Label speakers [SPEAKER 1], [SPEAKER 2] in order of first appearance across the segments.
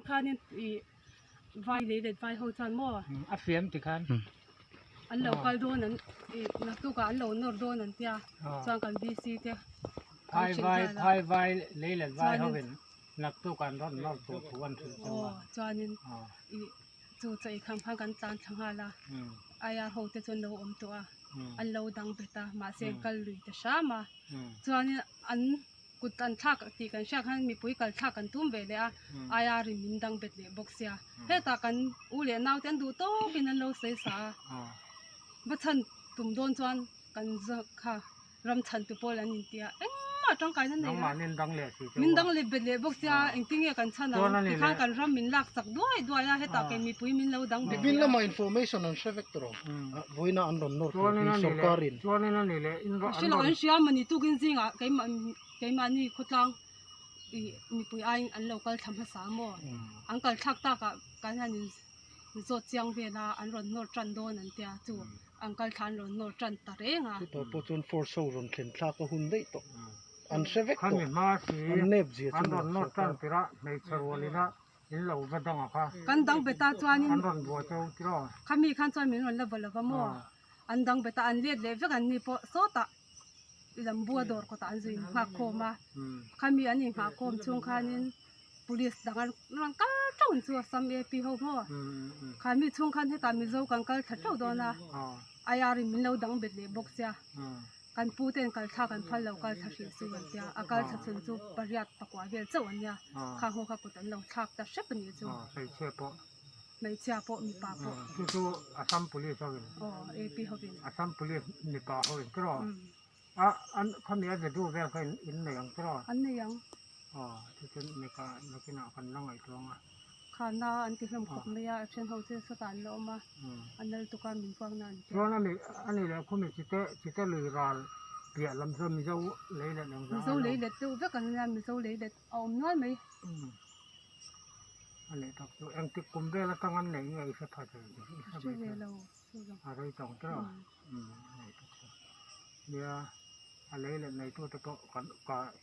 [SPEAKER 1] khanin i vai lei let vai ho chuan maw
[SPEAKER 2] a fiam ti khan
[SPEAKER 1] an lo kal dawn an i naktukah an lo nawr dawn an tia chuan kan VC te
[SPEAKER 2] phai vai phai vai lei let vai hovin naktuk an rawn nawr tur thu an hrilh chu a
[SPEAKER 1] chuanin i chu chaw ei kham khan kan tlan thla nghal a IR ho te chu an lo awm tawh a an lo dang bet a mahse an kal lui ta hram a chuanin an kut an thlak tih kan hriat khan mipui kal thlak kan tum ve leh a IR in min dang bet leh bawk sia hetah kan u leh nau te an duh tawkin an lo sawi sa a va chhan tum dawn chuan kan kha ram chhan tu pawl an intia engmah tangkaina nei lo min dang leh bet leh bawk sia engtin nge kan chhan ang tikhan kan ram min lak chak duai duai a hetah kei mipui min lo dang bet
[SPEAKER 3] leh a. Information an hre vek tawh vawiina an rawn nawr tur hi sorkar in.
[SPEAKER 1] Hre lo an hria mawni tukin zingah keimah keimahni khawtlang ih mipui aiin an lo kal thla hmasa maw an kal thlak takah kan han in zawt chiang vel a an rawn nawr tan dawn an tia chu an kal thla an rawn nawr tan ta reng a.
[SPEAKER 3] Chutah pawh chuan force ho rawn thlen thlak a hun daih tawh an hre vek tawh an nep zia chu maw sorkar.
[SPEAKER 1] Kan dang bet ah chuanin khami khan chuan min rawn la va lova maw an dang bet ah an let leh vek an ni pawh sawtah lambu a dawr kawtah an zui nghak khawm a khami an inghah khawm chhung khanin police dang an rawn kal teuh ang chu Assam AP ho maw khami chhung khan hetah Mizo kan kal thla teuh dawn a IR in min lo dang bet leh bawk sia kan pu ten kal thlak an phal lo kal thla hrih su an tia a kal thla chhun chu pariat pakua vel chauh an nia khang ho kha kut an lo thlak ta hrep a nih chu. Hmeichhia pawh mipa pawh.
[SPEAKER 2] Chu chu Assam Police ho in.
[SPEAKER 1] Aw AP ho in.
[SPEAKER 2] Assam Police mipa ho in tiraw? A an khami a vedu vel kha in nei ang tiraw?
[SPEAKER 1] An nei ang.
[SPEAKER 2] Aw chu chu nika nakinah kan la ngaihtuah ang a.
[SPEAKER 1] Khana an ti hlawm khawp mai a, a then ho chu sawtah an la awm a, a nal tuk a min puakna an ti.
[SPEAKER 2] Chuan ani ani leh khumi chite chite lui ral piah lam chu Mizo lei let ang
[SPEAKER 1] zah a lo. Mizo lei let deuh vek an nia, Mizo lei let a awm nual mai.
[SPEAKER 2] A leh tak chu engtik kum vel atang an neih nge i hre pha thei i hre
[SPEAKER 1] mai thei lo
[SPEAKER 2] a rei tawng tawh a a leh tak chu nia a lei leh neitu te pawh kan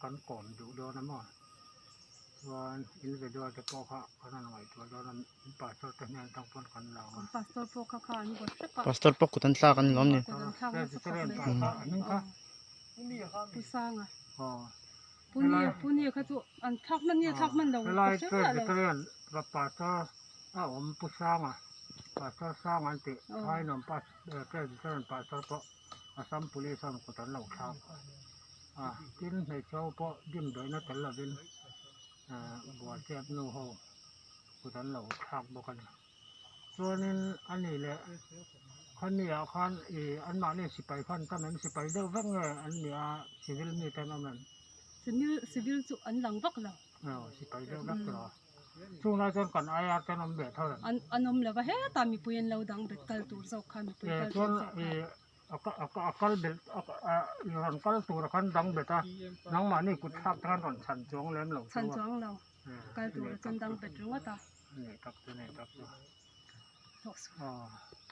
[SPEAKER 2] kan kawm duh dawn a maw chuan in video te pawh kha kan rawn ngaihtuah dawn a in pastor te hnen atang pawn kan la ang a
[SPEAKER 1] pastor pawh kha kha an buat hrep a
[SPEAKER 4] pastor pawh kut an thlak an ni lawm ni
[SPEAKER 1] kut an thlak nasa khawp mai
[SPEAKER 2] a hming kha
[SPEAKER 1] pu sanga
[SPEAKER 2] aw
[SPEAKER 1] Puni puni kha chu an thlak hman nge thlak hman lo ka
[SPEAKER 2] hre miah lo. Helai Presbyterian Pastor a awm Pu Sanga Pastor Sanga an tih Thainawm Presbyterian Pastor pawh Assam Police ho kut an lo thlak a tin hmeichhe ho pawh dimdawihna tel lovin Bualchep nu ho kut an lo thlak bawk a ni. Chuanin a ni leh khawni ah khan ih anmahni sipai khan tam em sipai deuh vek nge an ni a civil mi te an awm em?
[SPEAKER 1] Civil civil chu an lang vak lo.
[SPEAKER 2] Aw sipai deuh vek tawh a chung lai chuan kan IR te an awm ve tho em?
[SPEAKER 1] An an awm lo va hetah mipui an lo dang bet kal tur zawk kha mipui kal tur zawk kha.
[SPEAKER 2] Chuan ih a kal belh i rawn kal tur a khan dang bet a nangmahni kut thlak te khan rawn chhan chuang lem lo
[SPEAKER 1] chhan chuang lo. Kal tur a chuan dang bet ringawt a.
[SPEAKER 2] Nei tak chu nei tak chu.
[SPEAKER 1] Thawh suh.
[SPEAKER 2] Aw.